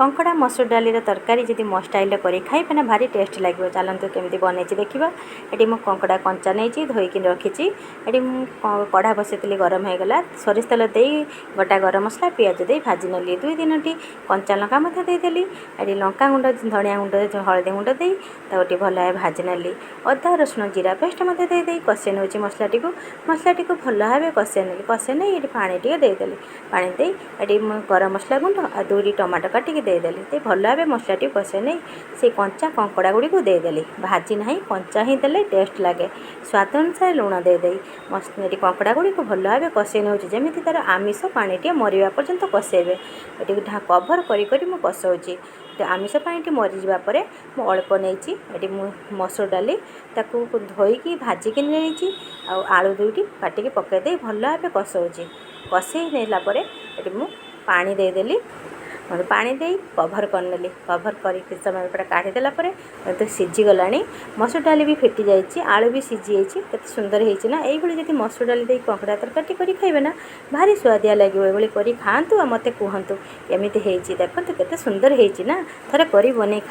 କଙ୍କଡ଼ା ମସୁର ଡାଲିର ତରକାରୀ ଯଦି ମୋ ଷ୍ଟାଇଲ୍ରେ କରି ଖାଇବେ ନା, ଭାରି ଟେଷ୍ଟ ଲାଗିବ। ଚାଲନ୍ତୁ, କେମିତି ବନେଇଛି ଦେଖିବା। ଏଠି ମୁଁ କଙ୍କଡ଼ା କଞ୍ଚା ନେଇଛି, ଧୋଇକି ରଖିଛି। ଏଠି ମୁଁ କଢ଼ା ବସେଇଥିଲି, ଗରମ ହେଇଗଲା। ସୋରିଷ ତେଲ ଦେଇ ଗୋଟା ଗରମ ମସଲା, ପିଆଜ ଦେଇ ଭାଜି ନେଲି। ଦୁଇ ତିନୋଟି କଞ୍ଚା ଲଙ୍କା ମଧ୍ୟ ଦେଇଦେଲି। ଏଠି ଲଙ୍କା ଗୁଣ୍ଡ, ଧନିଆ ଗୁଣ୍ଡ, ହଳଦୀ ଗୁଣ୍ଡ ଦେଇ ତାକୁ ଟିକେ ଭଲ ଭାବେ ଭାଜି ନେଲି। ଅଦା, ରସୁଣ, ଜିରା ପେଷ୍ଟ ମଧ୍ୟ ଦେଇ ଦେଇ କଷେଇ ନେଉଛି ମସଲାଟିକୁ। ମସଲାଟିକୁ ଭଲ ଭାବେ କଷେଇ ନେଲି। କଷେଇ ନେଇ ଏଠି ପାଣି ଟିକେ ଦେଇଦେଲି। ପାଣି ଦେଇ ଏଠି ମୁଁ ଗରମ ମସଲା ଗୁଣ୍ଡ ଆଉ ଦୁଇଟି ଟମାଟୋ କାଟିକି ଦେଇଦେଲି। ଦେଇ ଭଲ ଭାବେ ମସଲାଟିକୁ କଷେଇ ନେଇ ସେ କଞ୍ଚା କଙ୍କଡ଼ା ଗୁଡ଼ିକୁ ଦେଇଦେଲି। ଭାଜି ନାହିଁ, କଞ୍ଚା ହିଁ ଦେଲେ ଟେଷ୍ଟ ଲାଗେ। ସ୍ୱାଦ ଅନୁସାରେ ଲୁଣ ଦେଇଦେଇ ଏଠି କଙ୍କଡ଼ା ଗୁଡ଼ିକୁ ଭଲ ଭାବେ କଷେଇ ନେଉଛି। ଯେମିତି ତା'ର ଆମିଷ ପାଣିଟିଏ ମରିବା ପର୍ଯ୍ୟନ୍ତ କଷେଇବେ। ଏଠି କଭର୍ କରି କରି ମୁଁ କଷଉଛି। ଆମିଷ ପାଣିଟି ମରିଯିବା ପରେ ମୁଁ ଅଳ୍ପ ନେଇଛି ଏଠି ମୁଁ ମସୁର ଡାଲି, ତାକୁ ଧୋଇକି ଭାଜିକି ନେଇଛି ଆଉ ଆଳୁ ଦୁଇଟି କାଟିକି ପକାଇ ଦେଇ ଭଲ ଭାବେ କଷଉଛି। କଷେଇ ନେଲା ପରେ ଏଠି ମୁଁ ପାଣି ଦେଇଦେଲି। ପାଣି ଦେଇ କଭର୍ କରିନେଲି। କଭର୍ କରି କିଛି ସମୟ ପରେ କାଢ଼ିଦେଲା ପରେ ତ ସିଝିଗଲାଣି। ମସୁର ଡାଲି ବି ଫିଟି ଯାଇଛି, ଆଳୁ ବି ସିଝି ଯାଇଛି। କେତେ ସୁନ୍ଦର ହେଇଛି ନା? ଏଇଭଳି ଯଦି ମସୁର ଡାଲି ଦେଇ କଙ୍କଡ଼ା ତରକାରୀଟି କରି ଖାଇବେ ନା, ଭାରି ସୁଆଦିଆ ଲାଗିବ। ଏଭଳି କରି ଖାଆନ୍ତୁ ଆଉ ମୋତେ କୁହନ୍ତୁ କେମିତି ହେଇଛି। ଦେଖନ୍ତୁ, କେତେ ସୁନ୍ଦର ହେଇଛି ନା? ଥରେ କରି ବନେଇ ଖା।